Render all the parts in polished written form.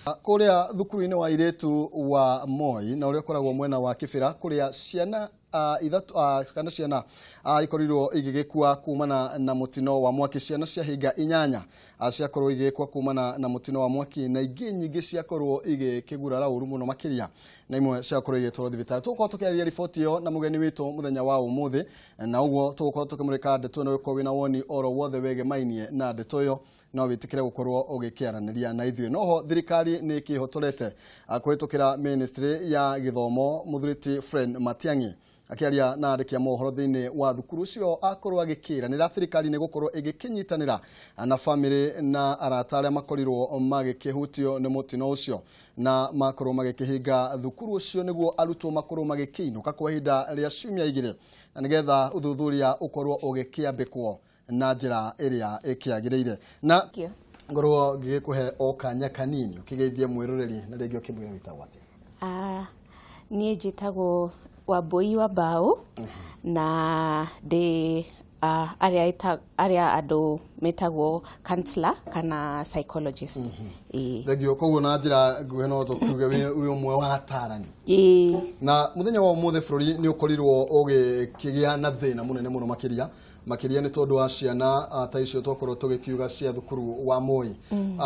Kũrĩa thukuru-inĩ wa airĩtu wa Moi na ũrĩa ũkoragwo mwena wa Kĩbĩra kũrĩa ciana ithatũ kana ciana ikorirwo igĩgĩkua kumana na mũtino wa mwaki. Ciana cia hinga 8 ciakorwo igĩgĩkua kumana na mũtino wa mwaki na ingĩ nyingĩ ciakorwo igĩkĩgurara ũru mũno makĩria na imwe ciakorwo igĩtwarwo thibitarĩ. Tũgũkorwo tũkĩarĩria riboti ĩyo na mũgeni witũ mũthenya wa ũmũthĩ, na ũguo tũgũkorwo tũkĩmũrĩka ndeto ĩno. Ũgĩkorwo wĩna woni oro wothe wegemainie na ndeto ĩyo no wĩtĩkĩre gũkorwo ũgĩkĩaranĩria na ithuĩ. Noho thirikari nĩ ĩkĩhotorete kũhĩtũkĩra ministry ya gĩthomo mũthuri Fred Matiang'i akĩaria na andĩki a mohoro thĩinĩ wa thukuru ũcio akorwo agĩkĩranĩra thirikari nĩ gũkorwo ĩgĩkĩnyitanĩra na famĩlĩ na arata arĩa makorirwo magĩkĩhutio nĩ mũtino ũcio na makorwo magĩkĩhinga thukuru ũcio nĩguo arutwo makorwo magĩkĩinũka kwa ihinda rĩa ciumia 2 na nĩgetha ũthuthuria ũkorwo ũgĩkĩambĩkwo na njĩra ĩrĩa ĩkĩagĩrĩire. Na ngorwo ngĩgĩkũhe o kanya kanini ũkĩgeithie mwĩroreri na rĩngĩ ũkĩmwĩra wĩtagwo atĩa. Niĩ njĩtagwo Wambui wa Mbao na ndĩ arĩa andũ metagwo counselor kana psychologist. Thengio. Koguo na njĩra nguhĩ no tũkiuge wĩ ũmwe wa atarani. Na mũthenya wa ũmũthĩ bũrũri nĩ ũkorirwo ũgĩkĩgĩa na thĩna mũnene mũno makĩria makĩria nĩ tondũ wa ciana ta icio twakorwo tũgĩkiuga cia thukuru wa Moi.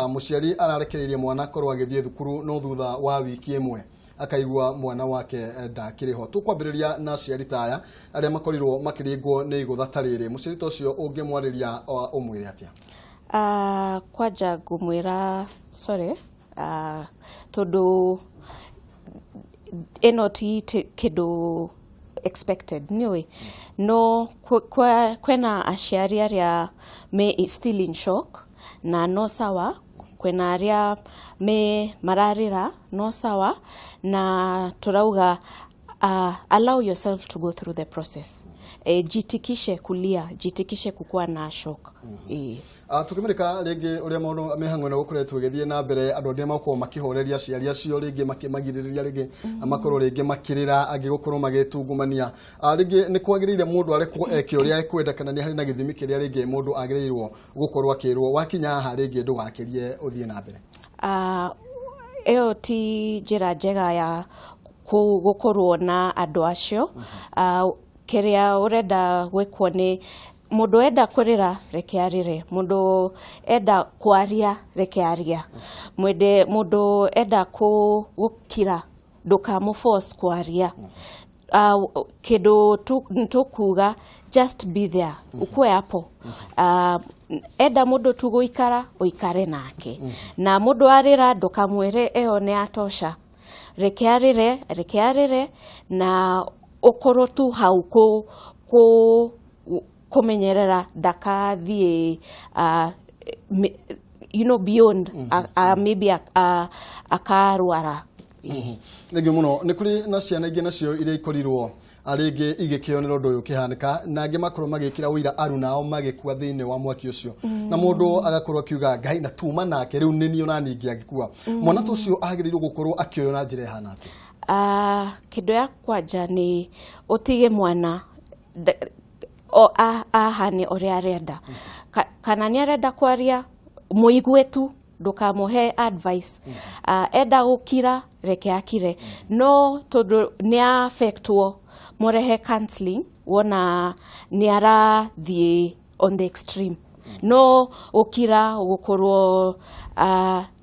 Mũciari ararekereirie mwana akorwo agĩthiĩ thukuru no thutha wa wiki ĩmwe akaigua mwana wake ndakĩrĩ ho. Tũkwambĩrĩria na aciari ta aya arĩa makorirwo makĩringwo nĩ igũtha ta rĩrĩ. Mũciari ta ũcio ũngĩmwarĩria ũmwĩre atĩa? Kwanja ngũmwĩra sorry, tondũ ĩno ti kĩndũ expected nĩũĩ, no kwĩna aciari arĩa me still in shock na no sawa, kwĩna arĩa me mararĩra no sawa, na tũrauga allow yourself to go through the process. Jitikishe kulia, jitikishe kukuwa na shock. Tukĩmũrĩka rĩngĩ ũrĩa maũndũ mĩhang'o ĩno gũkoretwo ĩgĩthiĩ na mbere, andũ angĩ makorwo makĩhoreria aciari acio rĩngĩ makĩmagirĩrĩria rĩngĩ makorwo rĩngĩ makĩrĩra angĩ gũkorwo magĩtungumania. Rĩngĩ nĩ kwagĩrĩire mũndũ arekwo eke ũrĩa ekwenda kana nĩ harĩ na gĩthimi kĩrĩa rĩngĩ mũndũ agĩrĩirwo gũkorwo akĩrwo wakinya haha rĩngĩ ndũgakĩrie ũthiĩ na mbere? Ĩyo ti njĩra njega ya gũkorwo na andũ acio. Kĩrĩa ũrenda gwĩkwo nĩ mũndũ enda kũrĩra reke arĩre, mũndũ enda kwaria reke aria, mũndũ enda gũkira ndũkamũ force kwaria. Kĩndũ tũkuga just be there, ukue hapo. Enda mũndũ tu gũikara ũikare nake, na mũndũ arĩra ndũkamwĩre ĩyo nĩ atosha, reke arĩre, reke arĩre, na ũkorwo tu hau kũmenyerera ndakathiĩ you know, beyond, maybe akarwara. Thengio mũno. Nĩ kũrĩ na ciana ingĩ nacio iria ikorirwo rĩngĩ igĩkĩonera ũndũ ũyũ ũkĩhanĩka na angĩ makorwo magĩkĩra ũira arunao magĩkua thĩinĩ wa mwaki ũcio, na mũndũ agakorwo akiuga Ngai na tuma nake rĩu nĩ niĩ ona ningĩ angĩkua. Mwana ta ũcio agĩrĩirwo gũkorwo akĩoywo na njĩra ĩhana atĩa? Kĩndũ ya kwanja nĩ ũtige mwana ahane ũrĩa arenda. Kana nĩ arenda kwaria mũigue tu, ndũkamũhe advice. Enda gũkira reke akire, no tondũ nĩ affectwo mũrehe counseling wona nĩ arathiĩ on the extreme. No gũkira gũkorwo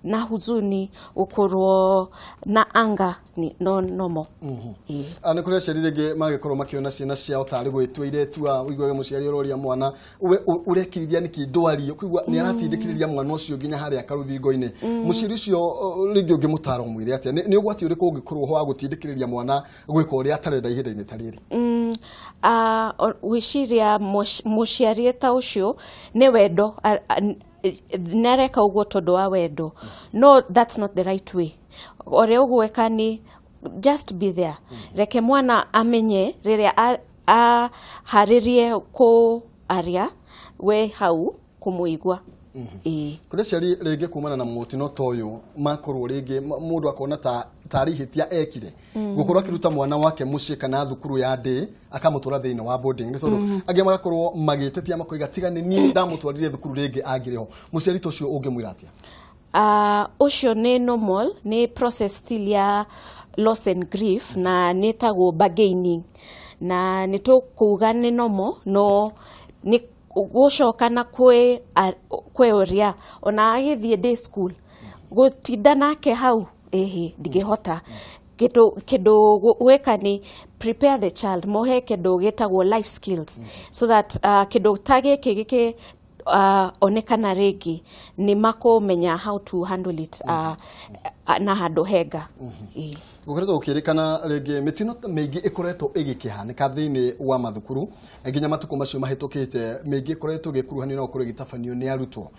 na huzuni, gũkorwo na anger ni no normal. Nĩ kũrĩ aciari rĩngĩ magĩkorwo makĩona ciana ciao tarĩ gwĩtua iretua, ũiguage mũciari ũroria mwana we ũrekirithia nĩkĩ ndwari, ũkaigua nĩ aratindĩkĩrĩria mwana ũcio nginya harĩa karũthingo-inĩ. Mũciari ũcio rĩngĩ ũngĩmũtara ũmwĩre atĩa? Nĩ ũgwati ũrĩkũ ũngĩkorwo ho wa gũtindĩkĩrĩria mwana gwĩka ũrĩa atarenda ihinda-inĩ ta rĩrĩ? Gwĩciria mũciari ta ũcio nĩ wendo, nĩ areka ũguo tondũ wa wendo. No, that's not the right way. Ũrĩa ũgwĩka nĩ just be there. Reke mwana amenye rĩrĩa aharĩrie kũaria we hau kũmũigua. Kũrĩ aciari rĩngĩ kumana na mũtino ta ũyũ makorwo rĩngĩ mũndũ akona tarĩ ihĩtia ekire gũkorwo akĩruta mwana wake mũciĩ kana thukuru ya ndĩ akamũtwara thĩinĩ wa boarding, nĩ tondũ angĩ magakorwo magĩtetia makoiga tiga nĩ niĩ ndamũtwarire thukuru rĩngĩ angĩrĩ ho. Mũciari ta ũcio ũngĩmwĩra atĩa? Ũcio nĩ normal, nĩ process still ya loss and grief, na nĩ ĩtagwo bargaining, na nĩ tũkuga nĩ normal, no nĩ gũcoka na kwĩ ũrĩa ona agĩthiĩ day school gũtinda nake hau ĩhĩ ndingĩhota. Kĩndũ gwĩka nĩ prepare the child, mohe kĩndũ gĩtagwo life skills, so that kĩndũ ta gĩkĩ gĩkĩ onekana rĩngĩ nĩ makũmenya how to handle it na handũ hega. Gũkoretwo gũkĩrĩkana rĩngĩ mĩtino mĩingĩ ĩkoretwo ĩgĩkĩhanĩka thĩinĩ wa mathukuru nginya matukũ macio mahĩtũkĩte, mĩingĩ ĩkoretwo ĩgĩkuruhanio na gũkorwo ĩgĩtabanio nĩ arutwo.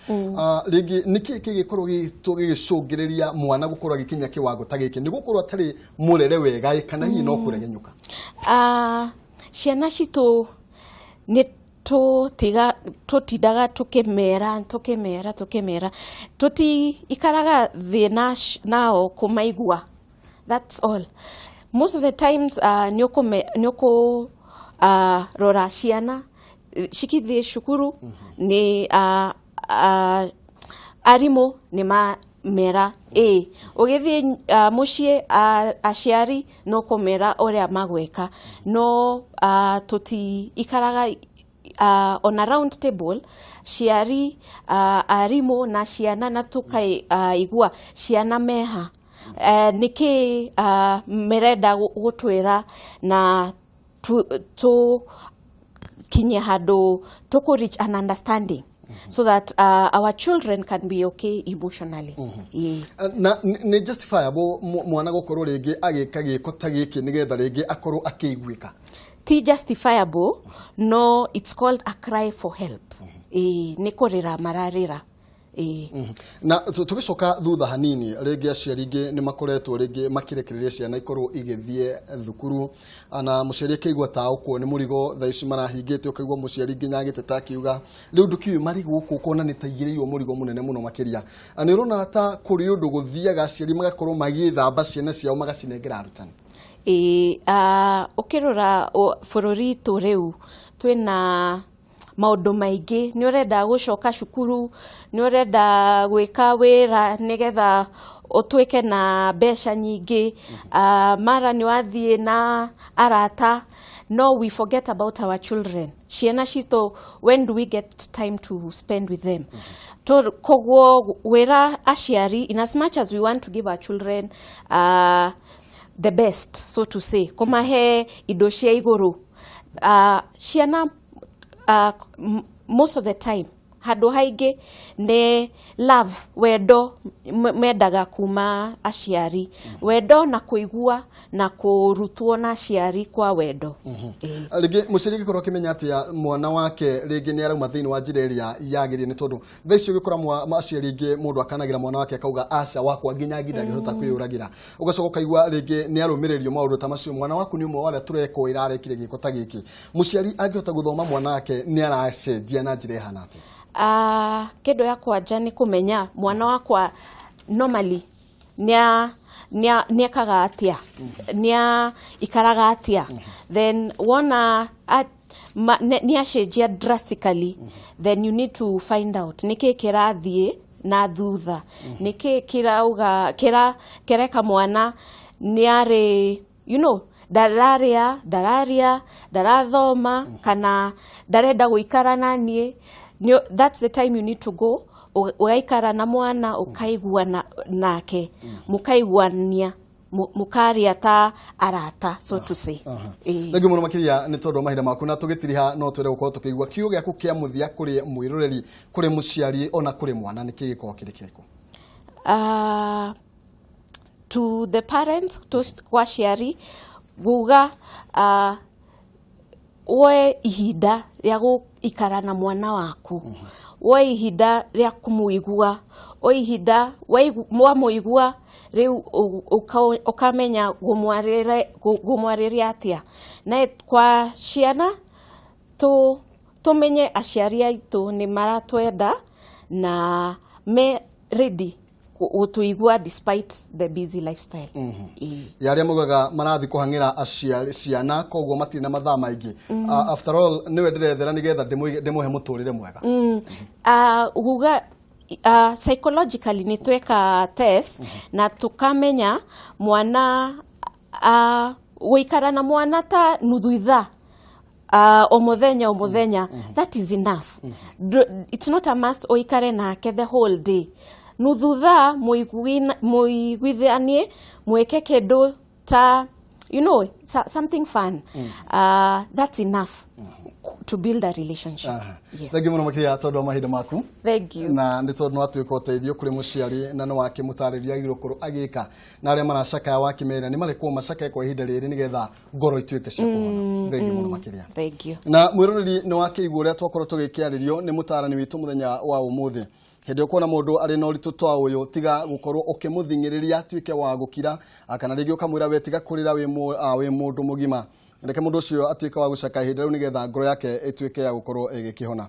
Rĩngĩ nĩkĩ kĩgĩkorwo gĩgĩcũngĩrĩria mwana gũkorwo agĩkinya kĩwango ta gĩkĩ? Nĩ gũkorwo atarĩ mũrere wega kana hihi no kũregenyũka? Ciana citũ nĩ tũtindaga tũkĩmera tũkĩmera tũtiikaraga thĩ nao kũmaigua. That's all. Most of the times nĩ ũkũ rora ciana cikithiĩ cukuru nĩ arimũ nĩ mamera ĩ ũgĩthiĩ mũciĩ aciari no kũmera ũrĩa magwĩka, no tũtiikaraga on a round table ciari arimũ na ciana na tũkaigua ciana meha nĩkĩ merenda gũtwĩra na tũkinye handũ tũkũ reach an understanding so that our children can be okay emotionally. Na nĩ justifiable mwana gũkorwo rĩngĩ agĩka gĩko ta gĩkĩ nĩgetha rĩngĩ akorwo akĩiguĩka? Ti justifiable, no it's called a cry for help. Nĩ kũrĩra mararĩra. Na tũgĩcoka thutha hanini, rĩngĩ aciari aingĩ nĩ makoretwo rĩngĩ makĩrekereria ciana ikorwo igĩthiĩ thukuru, na mũciari akĩigua ta ũkuo nĩ mũrigo thaa ici marahingĩte, ũkaigua mũciari nginya agĩteta akiuga rĩu ndũkiũĩ marĩ gũkũ ũkona nĩ taigĩrĩirwo mũrigo mũnene mũno makĩria. Nĩ ũrona ta kũrĩ ũndũ gũthiaga aciari magakorwo magĩthamba ciana ciao magacinengera arutani? Ũkĩrora bũrũri witũ rĩu twĩna maũndũ maingĩ, nĩ ũrenda gũcoka cukuru, nĩ ũrenda gwĩka wĩra nĩgetha ũtuĩke na mbeca nyingĩ, mara nĩ wathiĩ na arata, no we forget about our children. Ciana citũ, when do we get time to spend with them? Koguo wĩra aciari, in as much as we want to give our children the best, so to say, kũmahe indo cia igũrũ, ciana most of the time handũ haingĩ nĩ love, wendo mendaga kuma aciari, wendo na kũigua na kũrutwo na aciari kwa wendo. Rĩngĩ mũciari angĩkorwo akĩmenya atĩa mwana wake rĩngĩ nĩ arauma thĩinĩ wa njĩra ĩrĩa yagĩrĩire, nĩ tondũ thaa ici ũgĩkora aciari aingĩ mũndũ akanagĩra mwana wake akauga aca wakwa nginya nginda ndangĩhota kwĩyũragĩra, ũgacoka ũkaigua rĩngĩ nĩ arũmĩrĩrio maũndũ ta macio, mwana waku nĩ ũmwe wa arĩa tũrekũĩra arekire gĩko ta gĩkĩ. Mũciari angĩhota gũthoma mwana wake nĩ aracenjia na njĩra ĩhana atĩa? Kĩndũ ya kwanja nĩ kũmenya mwana wakwa normally nĩekaga atĩa, nĩaikaraga atĩa, then wona nĩacenjia drastically, then you need to find out nĩkĩ kĩrathiĩ na thutha, nĩkĩ kĩrauga kĩreka mwana nĩarĩ, you know, ndararĩa, ndararia, ndarathoma, kana ndarenda gũikara na niĩ. That's the time you need to go ũgaikara na mwana ũkaigua nake, mũkaiguania, mũkaria ta arata, so to say. Thengiũ mũno makĩria nĩ tondũ wa mahinda maku, na tũgĩtiriha no twende gũkorwo tũkĩigua kiugo gĩaku kĩa mũthia kũrĩ mwĩroreri, kũrĩ mũciari ona kũrĩ mwana, nĩ kĩ gĩkoragwo kĩrĩ kĩrĩkũ? To the parents, kwa aciari nguga woe ihinda rĩa gũikara na mwana waku, woe ihinda rĩa kũmũigua, woe ihinda wamũigua rĩu ũkamenya gũmwarĩria atĩa. Na kwa ciana tũmenye aciari aitũ nĩ maratwenda na me ready gũtũigua despite the busy lifestyle. Ya arĩa maugaga marathiĩ kũhang'ĩra aciari ciana koguo matirĩ na mathaa maingĩ, after all nĩwe ndĩrethera nĩgetha ndĩmũhe mũtũrĩre mwega. Guga Psychologically nĩ tweka test na tukamenya mwana, gũikara na mwana ta nuthu ithaa o muthenya o muthenya, that is enough. It's not a must ũikare nake the whole day. Nuthu thaa mũiguithanie, mwĩke kĩndũ ta something fun, that's enough to build a relationship. Yes. Thengiũ mũno makĩria tondũ wa mahinda maku. Thank you. Na nĩ tondũ nĩ watuĩka ũteithio kũrĩ mũciari na nĩ wakĩmũtarĩria agĩrĩirwo gũkorwo agĩka, na arĩa maracakaya wakĩmera nĩ marekwo macakae kwa ihinda rĩrĩ nĩgetha ngoro ituĩke cia kũhona. Thengiũ mũno makĩria. Thank you. Na mwĩroreri, nĩ wakĩigua ũrĩa twakorwo tũgĩkĩarĩrio nĩ mũtarani witũ mũthenya wa ũmũthĩ. Hĩndĩ ĩyo kuona mũndũ arĩ na ũritũ ta ũyũ, tiga gũkorwo ũkĩmũthing'ĩrĩria atuĩke wa gũkira, kana rĩngĩ ũkamwĩra, "We tiga kũrĩra, wĩ mũndũ mũgima." Reke mũndũ ũcio atuĩke wa gũcaka ihinda rĩu nĩgetha ngoro yake ĩtuĩke ya gũkorwo ĩgĩkĩhona.